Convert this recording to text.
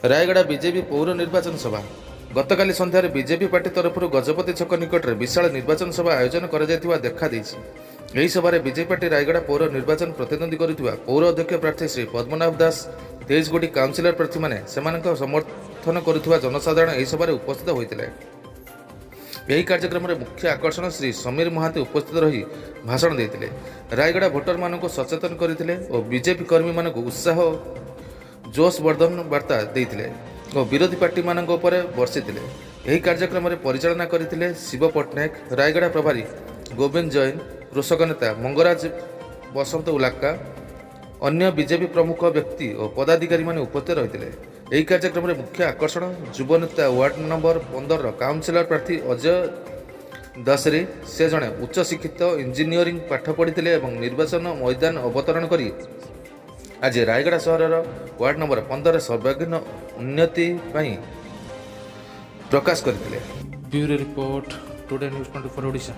Rayagada BJP ପୌର ନିର୍ବାଚନ ସଭା। ଗତକାଲି ସନ୍ଧ୍ୟାରେ ବିଜେପି ପାର୍ଟି ତରଫରୁ ଗଜପତି ଛକ ନିକଟରେ ବିଶାଳ ନିର୍ବାଚନ ସଭା ଆୟୋଜନ କରାଯାଇଥିବା ଦେଖାଦେଇଛି। ଏହି ସଭାରେ ବିଜେପି ପାର୍ଟି ରାୟଗଡ଼ା ପୌର ନିର୍ବାଚନ ପ୍ରତିଦ୍ୱନ୍ଦ୍ୱୀ କରୁଥିବା ପୌର ଅଧ୍ୟକ୍ଷ ପ୍ରାର୍ଥୀ ଶ୍ରୀ ପଦ୍ମନାଭ ଦାସ, 23 ଗୋଟି କାଉନସିଲର ପ୍ରାର୍ଥୀମାନେ, ସେମାନଙ୍କ ସମର୍ଥନ କରୁଥିବା ଜନସାଧାରଣ ଏହି ସଭାରେ ଉପସ୍ଥିତ ହୋଇଥିଲେ। ଏହି କାର୍ଯ୍ୟକ୍ରମରେ ମୁଖ୍ୟ ଆକର୍ଷଣ ଶ୍ରୀ ସମୀର ମହାନ୍ତି ଉପସ୍ଥିତ ରହି ଭାଷଣ ଦେଇଥିଲେ। ରାୟଗଡ଼ା ଭୋଟରମାନଙ୍କୁ ସଚେତନ କରିଥିଲେ ଓ ବିଜେପି କର୍ମୀମାନଙ୍କୁ ଉତ୍ସାହ ଜୋଶ ବର୍ଦ୍ଧନ ବାର୍ତ୍ତା ଦେଇଥିଲେ ଓ ବିରୋଧୀ ପାର୍ଟିମାନଙ୍କ ଉପରେ ବର୍ଷିଥିଲେ। ଏହି କାର୍ଯ୍ୟକ୍ରମରେ ପରିଚାଳନା କରିଥିଲେ ଶିବ ପଟ୍ଟନାୟକ, ରାୟଗଡ଼ା ପ୍ରଭାରୀ ଗୋବିନ୍ଦ ଜୈନ, କୃଷକ ନେତା ମଙ୍ଗରାଜ ବସନ୍ତ ଉଲାକା, ଅନ୍ୟ ବିଜେପି ପ୍ରମୁଖ ବ୍ୟକ୍ତି ଓ ପଦାଧିକାରୀମାନେ ଉପସ୍ଥିତ ରହିଥିଲେ। ଏହି କାର୍ଯ୍ୟକ୍ରମରେ ମୁଖ୍ୟ ଆକର୍ଷଣ ଯୁବନେତା ୱାର୍ଡ ନମ୍ବର 15ର କାଉନସିଲର ପ୍ରାର୍ଥୀ ଅଜୟ ଦଶରୀ। ସେ ଜଣେ ଉଚ୍ଚଶିକ୍ଷିତ, ଇଞ୍ଜିନିୟରିଂ ପାଠ ପଢ଼ିଥିଲେ ଏବଂ ନିର୍ବାଚନ ମଇଦାନ ଅବତରଣ କରି ଆଜି ରାୟଗଡ଼ା ସହରର ୱାର୍ଡ ନମ୍ବର 15 ସର୍ବାଙ୍ଗୀନ ଉନ୍ନତି ପାଇଁ ପ୍ରକାଶ କରିଥିଲେ। Bureau report, today news 24 Odisha.